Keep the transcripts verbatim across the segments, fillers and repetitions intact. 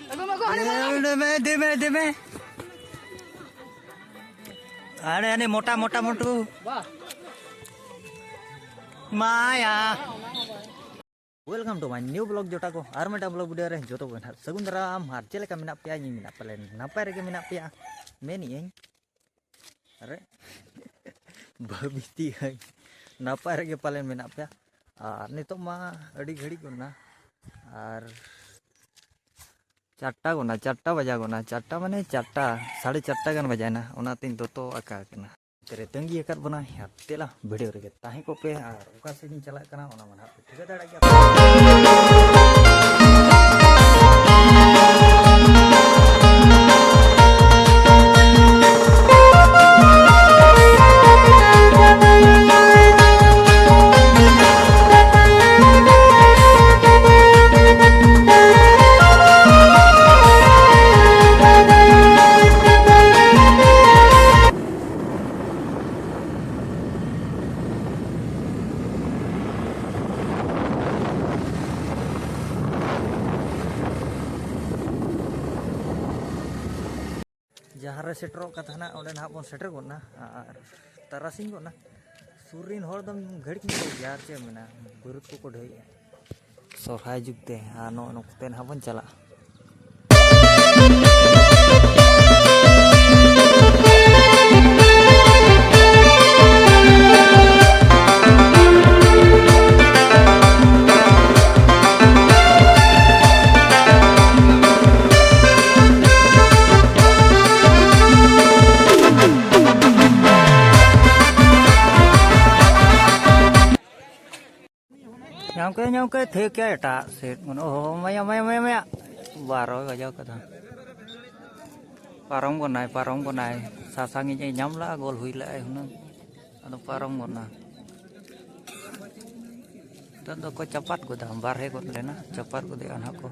ᱫᱮᱢᱮ, ᱫᱮᱢᱮ, ᱫᱮᱢᱮ᱾ ᱟᱨᱮ, ᱟᱨᱮ, ᱢᱚᱴᱟ, ᱢᱚᱴᱟ, ᱢᱚᱴᱩ᱾ ᱢᱟᱭᱟ᱾ Welcome to my new vlog ᱡᱚᱴᱟ ᱠᱚ, ᱟᱨ ᱢᱤᱫᱴᱟᱝ vlog video ᱨᱮ ᱡᱚᱛᱚ ᱠᱚ ᱱᱟᱦᱟᱜ ᱥᱟᱹᱜᱩᱱ ᱫᱟᱨᱟᱢ᱾ ᱟᱨ ᱪᱮᱫ ᱞᱮᱠᱟ ᱢᱮᱱᱟᱜ ᱯᱮᱭᱟ? ᱤᱧ ᱢᱮᱱᱟᱜ ᱯᱟᱞᱮ ᱱᱟᱯᱟᱭ ᱨᱮᱜᱮ ᱢᱮᱱᱟᱜ ᱯᱮᱭᱟ ᱢᱮᱱᱮᱫ ᱟᱹᱧ᱾ ᱟᱨᱮ ᱵᱷᱟᱹᱵᱤᱛᱤ ᱟᱹᱧ ᱱᱟᱯᱟᱭ ᱨᱮᱜᱮ ᱯᱟᱞᱮᱱ ᱢᱮᱱᱟᱜ ᱯᱮᱭᱟ᱾ ᱟᱨ ᱱᱤᱛᱚᱜ ᱢᱟ ᱟᱹᱰᱤ ᱜᱷᱟᱹᱲᱤᱡ ᱜᱚᱫ ᱮᱱᱟ, ᱟᱨ ᱪᱟᱨᱴᱟ ᱜᱚᱫ ᱮᱱᱟ, ᱪᱟᱨᱴᱟ ᱵᱟᱡᱟᱣ ᱜᱚᱫ ᱮᱱᱟ, ᱪᱟᱨᱴᱟ ᱢᱟᱱᱮ ᱪᱟᱨᱴᱟ, ᱥᱟᱲᱮ ᱪᱟᱨᱴᱟ ᱜᱟᱱ ᱵᱟᱡᱟᱣ ᱮᱱᱟ, ᱚᱱᱟᱛᱮᱧ ᱫᱚᱛᱚ ᱟᱠᱟ ᱟᱠᱟᱱᱟ᱾ ᱛᱮᱨᱮ ᱛᱟᱺᱜᱤ ᱟᱠᱟᱫ ᱵᱚᱱᱟ, ᱦᱮᱸ, ᱫᱮᱞᱟ ᱵᱷᱤᱰᱤᱭᱳ ᱨᱮᱜᱮ ᱛᱟᱦᱮᱸ ᱠᱚᱜ ᱯᱮ᱾ ᱟᱨ ᱚᱠᱟ ᱥᱮᱫ ᱤᱧ ᱪᱟᱞᱟᱜ ᱠᱟᱱᱟ ᱚᱱᱟ ᱢᱟ ᱱᱟᱦᱟᱜ ᱯᱮ ᱴᱷᱤᱠᱟᱹ ᱫᱟᱲᱮᱭᱟᱜ ᱜᱮᱭᱟ᱾ ᱡᱟᱦᱟᱸ ᱨᱮ ᱥᱮᱴᱮᱨᱚᱜ ᱠᱟᱛᱷᱟ ᱱᱟᱜ, ᱚᱸᱰᱮ ᱱᱟᱦᱟᱜ ᱵᱚᱱ ᱥᱮᱴᱮᱨ ᱜᱚᱫ ᱱᱟ᱾ ᱟᱨ ᱛᱟᱨᱟᱥᱤᱧ ᱜᱚᱫ ᱱᱟ᱾ ᱥᱩᱨ ᱨᱮᱱ ᱦᱚᱲ ᱫᱚᱢ ᱜᱷᱟᱹᱲᱤᱠ ᱧᱚᱜ ᱜᱮᱭᱟ, ᱟᱨ ᱪᱮᱫ ᱮᱢ ᱢᱮᱱᱟ, ᱵᱟᱹᱨᱩᱫ ᱠᱚᱠᱚ ᱰᱷᱟᱹᱣᱮᱜᱼᱟ ᱥᱚᱨᱦᱟᱭ ᱡᱩᱜᱽ ᱛᱮ᱾ ᱟᱨ ᱱᱚᱜᱼᱚ ᱱᱚᱛᱮ ᱱᱟᱦᱟᱜ ᱵᱚᱱ ᱪᱟᱞᱟᱜᱼᱟ᱾ ᱧᱟᱢ ᱠᱮᱫ, ᱧᱟᱢ ᱠᱮᱫ, ᱴᱷᱤᱠ ᱜᱮᱭᱟ, ᱮᱴᱟᱜ ᱥᱮᱫ᱾ ᱚ, ᱢᱟᱭᱟ, ᱢᱟᱭᱟ, ᱢᱟᱭᱟ, ᱢᱟᱭᱟ᱾ ᱵᱟᱨᱚᱭ ᱵᱟᱡᱟᱣ ᱠᱟᱫᱟ᱾ ᱯᱟᱨᱚᱢ ᱜᱚᱱᱟᱭ, ᱯᱟᱨᱚᱢ ᱜᱚᱱᱟᱭ᱾ ᱥᱟᱥᱟᱝ ᱤᱡ ᱮ ᱧᱟᱢ ᱞᱟᱜᱼᱟ, ᱜᱳᱞ ᱦᱩᱭ ᱞᱟᱜᱼᱟᱭ ᱦᱩᱱᱟᱹᱝ᱾ ᱟᱫᱚ ᱯᱟᱨᱚᱢ ᱜᱚᱱᱟ᱾ ᱱᱤᱛᱚᱜ ᱫᱚᱠᱚ ᱪᱟᱯᱟᱫ ᱜᱚᱫᱟ, ᱵᱟᱨᱦᱮ ᱜᱚᱫ ᱞᱮᱱᱟ, ᱪᱟᱯᱟᱫ ᱜᱚᱫᱮᱜᱼᱟ ᱱᱟᱦᱟᱜ ᱠᱚ᱾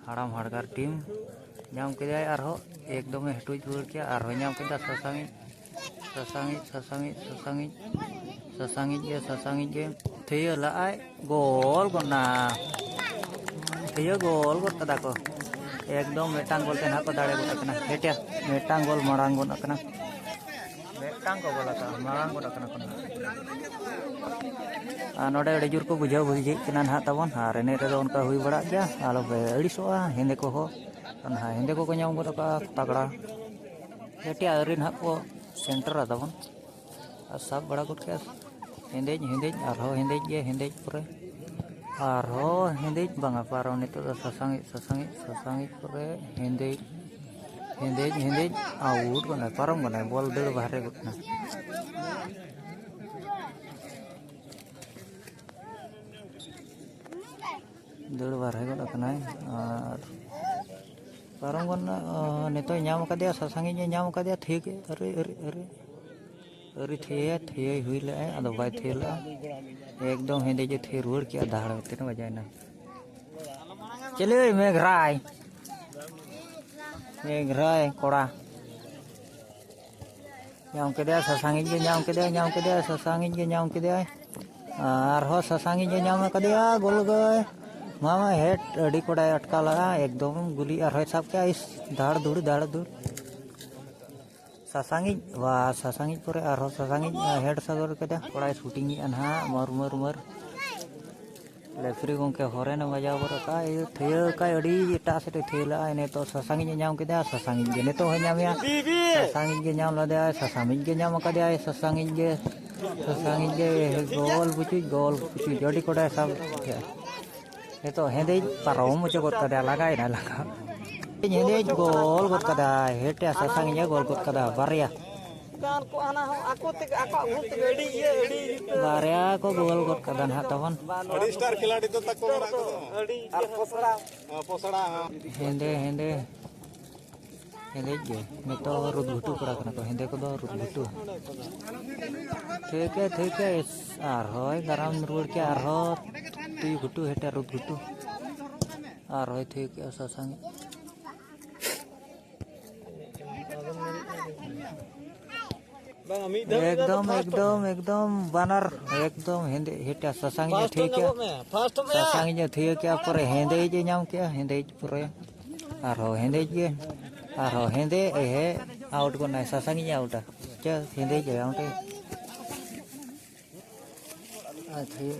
ᱦᱟᱲᱟᱢ ᱦᱟᱲᱜᱟᱨ ᱴᱤᱢ ᱧᱟᱢ ᱠᱮᱫᱟᱭ ᱟᱨᱦᱚᱸ, ᱮᱠᱫᱚᱢᱮ ᱦᱮᱴᱩᱡ ᱨᱩᱣᱟᱹᱲ ᱠᱮᱫᱟ, ᱟᱨᱦᱚᱸ ᱧᱟᱢ ᱠᱮᱫᱟ ᱥᱟᱥᱟᱝᱤᱡ, ᱥᱟᱥᱟᱝᱤᱡ, ᱥᱟᱥᱟᱝᱤᱡ, ᱥᱟᱥᱟᱝᱤᱡ, ᱥᱟᱥᱟᱝᱤᱡ ᱜᱮ, ᱥᱟᱥᱟᱝᱤᱡ ᱜᱮ ᱛᱷᱤᱭᱟᱹ ᱞᱟᱜᱼᱟᱭ, ᱜᱳᱞ ᱜᱚᱫ ᱱᱟ᱾ ᱤᱭᱟᱹ ᱜᱳᱞ ᱜᱚᱫ ᱠᱟᱫᱟ ᱠᱚ᱾ ᱮᱠᱫᱚᱢ ᱢᱤᱫᱴᱟᱝ ᱜᱳᱞ ᱛᱮ ᱱᱟᱦᱟᱜ ᱠᱚ ᱫᱟᱲᱮ ᱜᱚᱫ ᱟᱠᱟᱱᱟ᱾ ᱦᱮᱴᱭᱟ, ᱢᱤᱫᱴᱟᱝ ᱜᱳᱞ ᱢᱟᱲᱟᱝ ᱜᱚᱫ ᱟᱠᱟᱱᱟ᱾ ᱢᱤᱫᱴᱟᱝ ᱠᱚ ᱜᱳᱞ ᱟᱠᱟᱫᱟ, ᱢᱟᱲᱟᱝ ᱜᱚᱫ ᱟᱠᱟᱱᱟ ᱠᱚ ᱱᱟᱦᱟᱜ᱾ ᱟᱨ ᱱᱚᱰᱮ ᱟᱹᱰᱤ ᱡᱳᱨ ᱠᱚ ᱵᱩᱡᱷᱟᱹᱣ ᱵᱩᱡᱷᱟᱹᱜ ᱠᱟᱱᱟ ᱱᱟᱦᱟᱜ ᱛᱟᱵᱚᱱ᱾ ᱟᱨ ᱮᱱᱮᱡ ᱨᱮᱫᱚ ᱚᱱᱠᱟ ᱦᱩᱭ ᱵᱟᱲᱟᱜ ᱜᱮᱭᱟ, ᱟᱞᱚ ᱯᱮ ᱟᱹᱲᱤᱥᱚᱜᱼᱟ᱾ ᱦᱮᱸᱫᱮ ᱠᱚᱦᱚᱸ ᱱᱟᱦᱟᱜ, ᱦᱮᱸᱫᱮ ᱠᱚᱠᱚ ᱧᱟᱢ ᱜᱚᱫ ᱟᱠᱟᱫᱼᱟ ᱛᱟᱜᱲᱟ᱾ ᱦᱮᱴᱭᱟ ᱟᱹᱣᱨᱤ ᱱᱟᱦᱟᱜ ᱠᱚ ᱥᱮᱱᱴᱟᱨᱟ ᱛᱟᱵᱚᱱ᱾ ᱟᱨ ᱥᱟᱵ ᱵᱟᱲᱟ ᱜᱚᱫ ᱠᱮᱫᱼᱟ᱾ ᱦᱮᱸᱫᱮᱡ, ᱦᱮᱸᱫᱮᱡ, ᱟᱨᱦᱚᱸ ᱦᱮᱸᱫᱮᱡ ᱜᱮ, ᱦᱮᱸᱫᱮᱡ ᱯᱚᱨᱮ ᱟᱨᱦᱚᱸ ᱦᱮᱸᱫᱮᱡ, ᱵᱟᱝᱟ, ᱯᱟᱨᱚᱢ ᱱᱤᱛᱚᱜ ᱫᱚ ᱥᱟᱥᱟᱝᱤᱡ, ᱥᱟᱥᱟᱝᱤᱡ, ᱥᱟᱥᱟᱝᱤᱡ ᱯᱚᱨᱮ ᱦᱮᱸᱫᱮᱡ, ᱦᱮᱸᱫᱮᱡ, ᱦᱮᱸᱫᱮᱡ, ᱟᱣᱩᱴ ᱜᱚᱫ ᱱᱟᱭ, ᱯᱟᱨᱚᱢ ᱜᱚᱫ ᱱᱟᱭ, ᱵᱚᱞ ᱫᱟᱹᱲ ᱵᱟᱦᱨᱮ ᱜᱚᱫ ᱱᱟ᱾ ᱫᱟᱹᱲ ᱵᱟᱦᱨᱮ ᱜᱚᱫ ᱟᱠᱟᱱᱟᱭ ᱟᱨ ᱯᱟᱨᱚᱢ ᱜᱚᱫ ᱱᱟ᱾ ᱚ, ᱱᱤᱛᱚᱜ ᱧᱟᱢ ᱟᱠᱟᱫᱮᱭᱟ, ᱥᱟᱥᱟᱝᱤᱡ ᱮ ᱧᱟᱢ ᱟᱠᱟᱫᱮᱭᱟ, ᱴᱷᱤᱠ, ᱟᱹᱨᱤ, ᱟᱹᱨᱤ, ᱟᱹᱨᱤ᱾ ᱟᱹᱣᱨᱤ ᱛᱷᱤᱭᱟᱹᱭᱟ, ᱛᱷᱤᱭᱟᱹᱭ ᱦᱩᱭ ᱞᱮᱜᱼᱟᱭ, ᱟᱫᱚ ᱵᱟᱭ ᱛᱷᱤᱭᱟᱹ ᱞᱮᱜᱼᱟ᱾ ᱮᱠᱫᱚᱢ ᱦᱮᱸᱫᱮ ᱜᱮ ᱛᱷᱤᱭᱟᱹ ᱨᱩᱣᱟᱹᱲ ᱠᱮᱜᱼᱟ, ᱫᱟᱦᱲ ᱛᱤᱱᱟᱹᱜ ᱵᱟᱡᱟᱭᱮᱱᱟ᱾ ᱪᱮᱞᱮ ᱢᱮᱜᱷᱨᱟᱭ, ᱢᱮᱜᱷᱨᱟᱭ ᱠᱚᱲᱟ᱾ ᱧᱟᱢ ᱠᱮᱫᱮᱭᱟ, ᱥᱟᱥᱟᱝᱤᱡ ᱜᱮ ᱧᱟᱢ ᱠᱮᱫᱮᱭᱟ, ᱧᱟᱢ ᱠᱮᱫᱮᱭᱟ, ᱥᱟᱥᱟᱝᱤᱡ ᱜᱮ ᱧᱟᱢ ᱠᱮᱫᱮᱭᱟᱭ᱾ ᱟᱨᱦᱚᱸ ᱥᱟᱥᱟᱝᱤᱡ ᱜᱮ ᱧᱟᱢ ᱟᱠᱟᱫᱮᱭᱟ, ᱜᱳᱞ ᱜᱮ᱾ ᱢᱟᱢᱟ ᱦᱮᱰ ᱟᱹᱰᱤ ᱠᱚᱲᱟᱭ ᱟᱴᱠᱟᱣ ᱞᱮᱜᱼᱟ, ᱮᱠᱫᱚᱢ ᱜᱩᱞᱤ ᱟᱨᱦᱚᱸᱭ ᱥᱟᱵ ᱠᱮᱜᱼᱟ, ᱤᱥ, ᱫᱟᱲ ᱫᱩᱲ, ᱫᱟᱲ ᱫᱩᱲ᱾ ᱥᱟᱥᱟᱝᱤᱡ, ᱵᱟ, ᱥᱟᱥᱟᱝᱤᱡ ᱯᱚᱨᱮ ᱟᱨᱦᱚᱸ ᱥᱟᱥᱟᱝᱤᱡ, ᱦᱮᱰ ᱥᱚᱫᱚᱨ ᱠᱮᱫᱟ᱾ ᱠᱚᱲᱟᱭ ᱥᱩᱴᱤᱝ ᱮᱫᱼᱟ ᱱᱟᱦᱟᱜ, ᱢᱟᱹᱨ, ᱢᱟᱹᱨ, ᱢᱟᱹᱨ᱾ ᱞᱮᱯᱷᱨᱤ ᱜᱚᱢᱠᱮ ᱦᱚᱨᱮᱱᱮ ᱵᱟᱡᱟᱣ ᱜᱚᱫ ᱟᱠᱟᱫᱼᱟ᱾ ᱤᱭᱟᱹ ᱛᱷᱤᱭᱟᱹ ᱠᱟᱭ ᱟᱹᱰᱤ ᱮᱴᱟᱜ ᱥᱮᱫ ᱮ ᱛᱷᱤᱭᱟᱹ ᱞᱮᱫᱼᱟ᱾ ᱱᱤᱛᱚᱜ ᱥᱟᱥᱟᱝᱤᱡ ᱮ ᱧᱟᱢ ᱠᱮᱫᱟ, ᱥᱟᱥᱟᱝᱤᱡ ᱜᱮ ᱱᱤᱛᱚᱜ ᱦᱚᱸᱭ ᱧᱟᱢᱮᱭᱟ᱾ ᱥᱟᱥᱟᱝᱤᱡ ᱜᱮ ᱧᱟᱢ ᱞᱮᱫᱮᱭᱟᱭ, ᱥᱟᱥᱟᱝᱤᱡ ᱜᱮ ᱧᱟᱢ ᱟᱠᱟᱫᱮᱭᱟᱭ, ᱥᱟᱥᱟᱝᱤᱡ ᱜᱮ, ᱥᱟᱥᱟᱝᱤᱡ ᱜᱮ ᱜᱳᱞ ᱯᱩᱪᱩᱡ, ᱜᱳᱞ ᱯᱩᱪᱩᱡ, ᱟᱹᱰᱤ ᱠᱚᱰᱟᱭ ᱥᱟᱵ ᱠᱮᱫᱟ᱾ ᱱᱤᱛᱚᱜ ᱦᱮᱸᱫᱮᱭ ᱯᱟᱨᱚᱢ ᱦᱚᱪᱚ ᱜᱚᱫ ᱠᱟᱫᱟ, ᱞᱟᱜᱟᱭᱮᱱᱟ ᱞᱟᱜᱟ᱾ ᱦᱮᱸᱫᱮᱭ ᱜᱳᱞ ᱜᱚᱫ ᱠᱟᱫᱟ, ᱦᱮᱴ ᱮ ᱥᱟᱥᱟᱝ ᱮ ᱜᱳᱞ ᱜᱚᱫ ᱠᱟᱫᱟ, ᱵᱟᱨᱭᱟ᱾ ᱩᱱᱠᱩ ᱦᱟᱱᱟ ᱦᱚᱸ ᱟᱠᱚ ᱛᱮᱜᱮ, ᱟᱠᱚᱣᱟᱜ ᱵᱷᱩᱞ ᱛᱮᱜᱮ ᱟᱹᱰᱤ ᱤᱭᱟᱹ, ᱟᱹᱰᱤ ᱵᱟᱨᱭᱟ ᱠᱚ ᱜᱳᱞ ᱜᱚᱫ ᱠᱟᱫᱟ ᱱᱟᱦᱟᱜ ᱛᱟᱵᱚᱱ᱾ ᱟᱹᱰᱤ ᱥᱴᱟᱨ ᱠᱷᱤᱞᱟᱲᱤ ᱫᱚ ᱛᱟᱠᱚ ᱢᱮᱱᱟᱜ ᱠᱚᱫᱚ᱾ ᱟᱹᱰᱤ ᱟᱨ ᱯᱚᱥᱲᱟ᱾ ᱦᱮᱸ, ᱯᱚᱥᱲᱟ, ᱦᱮᱸ᱾ ᱦᱮᱸᱫᱮ, ᱦᱮᱸᱫᱮ᱾ ᱦᱮᱸᱫᱮ ᱜᱮ᱾ ᱱᱤᱛᱚᱜ ᱨᱩᱫ ᱜᱷᱩᱴᱩ ᱠᱚᱲᱟ ᱠᱟᱱᱟ ᱠᱚ, ᱦᱮᱸᱫᱮ ᱠᱚᱫᱚ ᱨᱩᱫ ᱜᱷᱩᱴᱩ᱾ ᱴᱷᱤᱠ ᱜᱮ, ᱴᱷᱤᱠ ᱜᱮ᱾ ᱟᱨᱦᱚᱸᱭ ᱫᱟᱨᱟᱢ ᱨᱩᱣᱟᱹᱲ ᱠᱮᱜᱼᱟ, ᱟᱨᱦᱚᱸ ᱛᱩᱭᱩ ᱜᱷᱩᱴᱩ, ᱦᱮᱴᱮ ᱨᱩᱫ ᱜᱷᱩᱴᱩ᱾ ᱟᱨᱦᱚᱸᱭ ᱛᱷᱤᱭᱟᱹ ᱠᱮᱜᱼᱟ ᱥᱟᱥᱟᱝᱤᱡ᱾ ᱮᱠᱫᱚᱢ ᱮᱠᱫᱚᱢ ᱮᱠᱫᱚᱢ ᱵᱟᱱᱟᱨ ᱮᱠᱫᱚᱢ ᱦᱮᱸᱫᱮ ᱦᱮᱴᱟ ᱥᱟᱥᱟᱝ ᱤᱧ ᱟᱹᱛᱷᱭᱟᱹ ᱠᱮᱜᱼᱟ᱾ ᱥᱟᱥᱟᱝ ᱤᱧ ᱟᱹᱛᱷᱭᱟᱹ ᱠᱮᱜᱼᱟ, ᱯᱚᱨᱮ ᱦᱮᱸᱫᱮ ᱤᱡ ᱮ ᱧᱟᱢ ᱠᱮᱜᱼᱟ, ᱦᱮᱸᱫᱮ ᱤᱡ ᱯᱚᱨᱮ ᱟᱨᱦᱚᱸ ᱦᱮᱸᱫᱮ ᱤᱡ ᱜᱮ, ᱟᱨᱦᱚᱸ ᱦᱮᱸᱫᱮ ᱮᱦᱮ ᱟᱣᱩᱴ ᱜᱚᱫ ᱱᱟᱭ, ᱥᱟᱥᱟᱝ ᱤᱡ ᱮ ᱟᱣᱩᱴᱟ᱾ ᱪᱮ ᱦᱮᱸᱫᱮ ᱤᱡ ᱮ ᱟᱣᱩᱴ ᱮ᱾ ᱟᱹᱛᱷᱭᱟᱹ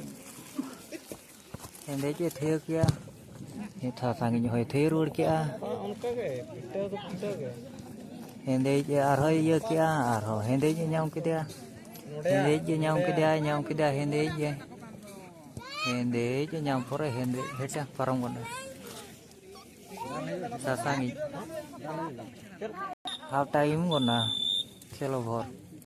ᱦᱮᱸᱫᱮ ᱤᱡ ᱮ ᱟᱹᱛᱷᱭᱟᱹ ᱠᱮᱜᱼᱟ, ᱥᱟᱥᱟᱝ ᱤᱡ ᱦᱚᱸᱭ ᱟᱹᱛᱷᱭᱟᱹ ᱨᱩᱣᱟᱹᱲ ᱠᱮᱜᱼᱟ᱾ ᱚᱱᱠᱟ ᱜᱮ ᱯᱷᱤᱴᱟᱹ ᱫᱚ ᱯᱷᱤᱴᱟᱹ ᱜᱮ᱾ ᱦᱮᱸᱫᱮ ᱤᱡ ᱮ ᱟᱨᱦᱚᱸᱭ ᱤᱭᱟᱹ ᱠᱮᱜᱼᱟ, ᱟᱨᱦᱚᱸ ᱦᱮᱸᱫᱮ ᱤᱡ ᱮ ᱧᱟᱢ ᱠᱮᱫᱮᱭᱟ᱾ ᱦᱮᱸᱫᱮ ᱤᱡ ᱜᱮ ᱧᱟᱢ ᱠᱮᱫᱮᱭᱟ, ᱧᱟᱢ ᱠᱮᱫᱮᱭᱟ ᱦᱮᱸᱫᱮ ᱤᱡ ᱜᱮ᱾ ᱦᱮᱸᱫᱮ ᱤᱡ ᱜᱮ ᱧᱟᱢ ᱯᱚᱨᱮ ᱦᱮᱸᱫᱮ ᱦᱮᱴᱟ ᱯᱟᱨᱚᱢ ᱜᱚᱫ ᱮᱱᱟ᱾ ᱥᱟᱥᱟᱝ ᱤᱡ ᱦᱟᱯ ᱴᱟᱭᱤᱢ ᱜᱚᱫ ᱮᱱᱟ ᱠᱷᱮᱞ ᱳᱵᱷᱟᱨ᱾